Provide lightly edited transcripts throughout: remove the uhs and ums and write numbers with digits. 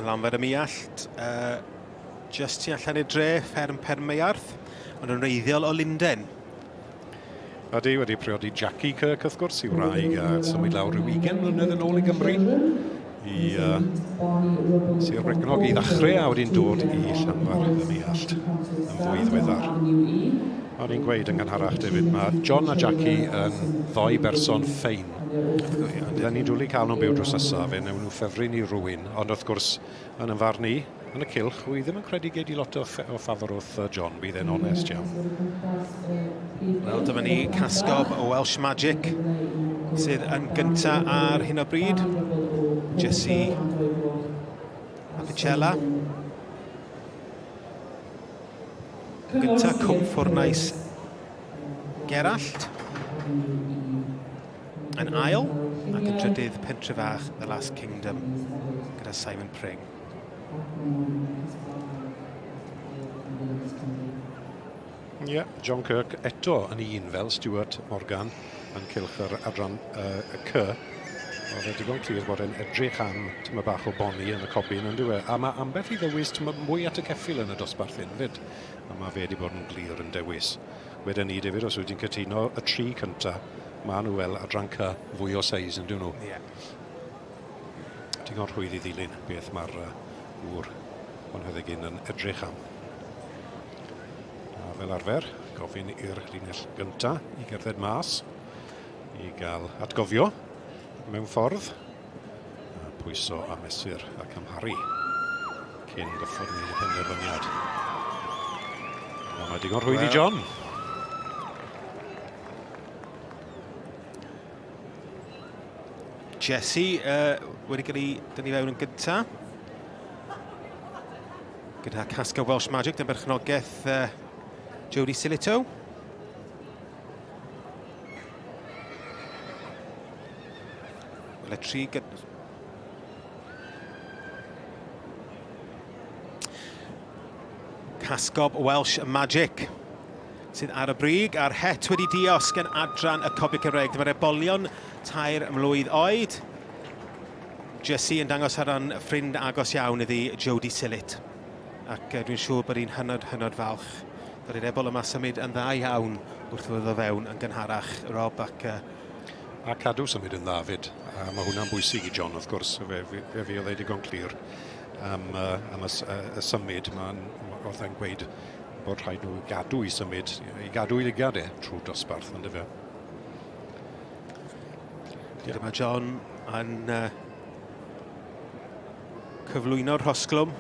Llanfair y Muallt, uh, just tu allan i'r dre, fferm Permeiarth, ond yn wreiddiol o Lunden. Ydy, wedi priodi Jackie Kirk wrth gwrs, i wraig a symud lawr rhyw 20 mlynedd yn ôl i Gymru i uh, Sir Brecknog i ddechrau a wedyn dod i Llanfair y Muallt yn fwy ddiweddar. O'n i'n gweud yn gynharach, David, mae John a Jackie yn ddoi berson ffein. Bydden ni'n dwlu cael nhw'n byw drws nesaf, fe wnawn nhw ffefryn i rywun, ond wrth gwrs, yn yn farn i, yn y cylch, wi ddim yn credu gei di lot o, o ffafr wrth John, bydd e'n onest iawn. Wel, dyma ni Casgob o Welsh Magic sydd yn gynta ar hyn o bryd. Jesse Apicella. Gynta Cwm Ffwrnais Gerallt yn ail ac yn drydydd Pentre Fach The Last Kingdom gyda Simon Pring. Ie, yeah, John Kirk eto yn un fel Stuart Morgan yn cylch yr adran uh, y C. Oedd e digon clir bod e'n edrych am tyma bach o boni yn y cobyn yn dywe. A mae ambell i ddewis tyma mwy at y ceffyl yn y dosbarth hyn fyd. A mae fe wedi bod yn glir yn dewis. Weden ni, David, os wyt ti'n cytuno, y tri cynta, maen nhw fel adran C, fwy o seis yn dyn nhw. Ie. Yeah. Digon rhwydd i ddilyn beth mae'r uh, gŵr bonheddigyn yn edrych am. A fel arfer, gofyn i'r linell gynta i gerdded mas i gael atgofio mewn ffordd. A pwyso a mesur a cymharu cyn goffod wneud y penderfyniad. A mae digon rhwydd i John. Jesse uh, wedi cael ei dynnu fewn yn gynta. Gyda Casca Welsh Magic, dan berchnogaeth uh, Jodie Silito. Wel, y tri... Casgob Welsh Magic sydd ar y brig a'r het wedi diosg yn adran y Cobi Cymreig. Dyma'r ebolion tair mlwydd oed. Jesse yn dangos ar ran ffrind agos iawn iddi, Jodie Sillett. Ac dwi'n siŵr bod hi'n hynod, hynod falch bod yr ebol yma symud yn dda iawn wrth ddod o fewn yn gynharach, Rob, ac uh, A cadw symud yn dda 'fyd. A mae hwnna'n bwysig i John, wrth gwrs. Fe, fe, fe fuodd e digon clir am, uh, am y, y symud. Mae'n, oedd e'n gweud bod rhaid nhw gadw i symud, i gadw i ligad e trwy'r dosbarth, ond fe. Yeah. Dyma John yn uh, cyflwyno'r rhosglwm.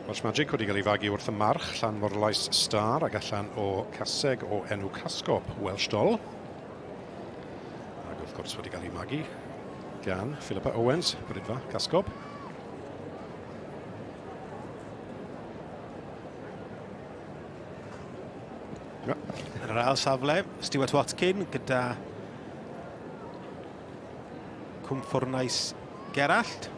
Welsh Magic wedi cael ei fagu wrth y march Llanmorlais Star ac allan o caseg o enw Casgop Welsh Doll. Ac wrth gwrs wedi cael ei magu gan Philippa Owens, Brydfa Casgop. Yn yr ail safle, Stuart Watkin gyda Cwmffwrnais Gerallt.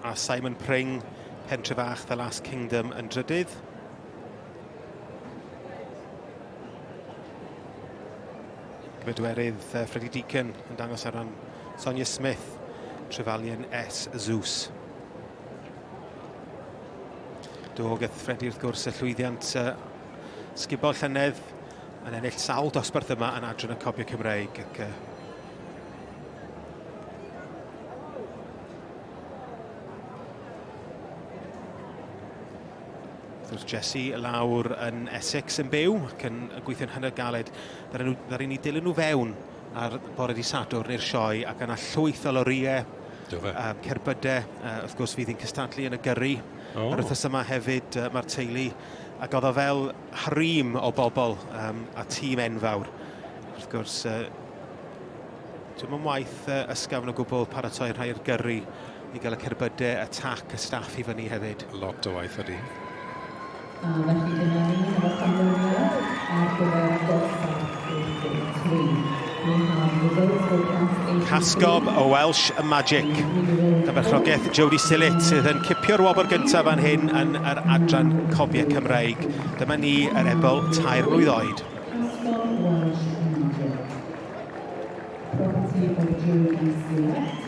A Simon Pring, Pentre Fach, The Last Kingdom yn drydydd. Bedwerydd Freddie Deacon yn dangos ar ran Sonia Smith, Trefalian S. Zeus. Do, gath Freddie wrth gwrs y llwyddiant uh, sgubol llynedd yn ennill sawl dosbarth yma yn adran y Cobio Cymreig. Ac, uh, Wrth Jesse lawr yn Essex yn byw ac yn gweithio'n hynod galed. Ddaru ni dilyn nhw fewn ar bore di Sadwrn i'r sioe ac yna llwyth o lorïau, um, cerbydau, uh, wrth gwrs fydd hi'n cystadlu yn y gyrru. Oh. Yr wythnos yma hefyd uh, mae'r teulu ac oedd o fel harîm o bobl um, a tîm enfawr. Wrth gwrs, uh, Dwi'm yn waith ysgafn o gwbl paratoi rhai i'r gyrru i gael y cerbydau, y tac, y staff i fyny hefyd. Lot o waith ydy. A felly dyma ni efo'r canlyniad ar gyfer dosbarth 83. We have results for class 83. Casgob o Welsh Magic. Dan berchnogaeth Jodie Sillett sydd yn cipio'r wobr gyntaf fan hyn yn yr adran Cobiau Cymreig. Dyma ni yr ebol tair mlwydd oed. Casgob Welsh Magic. courtesy of Jodie Select.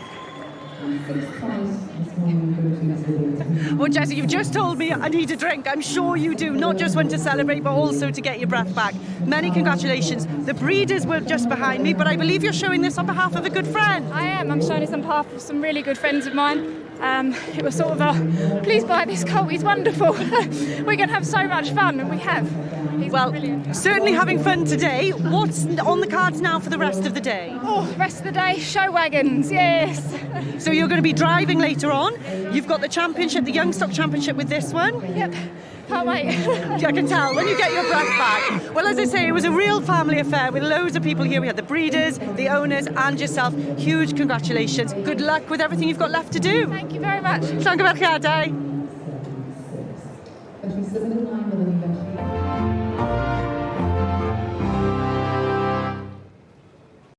And sixth prize this morning goes to exhibit Well, Jessie, you've just told me I need a drink. I'm sure you do, not just want to celebrate, but also to get your breath back. Many congratulations. The breeders were just behind me, but I believe you're showing this on behalf of a good friend. I am. I'm showing this on behalf of some really good friends of mine. It was sort of a, "Please buy this colt, he's wonderful. We're going to have so much fun," and we have. He's Well, brilliant. certainly having fun today. What's on the cards now for the rest of the day? Oh, rest of the day, show wagons, yes. So you're going to be driving later on. You've got the championship, the Young Stock Championship with this one. Yep, can't wait. I can tell when you get your breath back. Well, as I say, it was a real family affair with loads of people here. We had the breeders, the owners, and yourself. Huge congratulations. Good luck with everything you've got left to do. Thank you very much. Llongyfarchiadau. Felly symud ymlaen.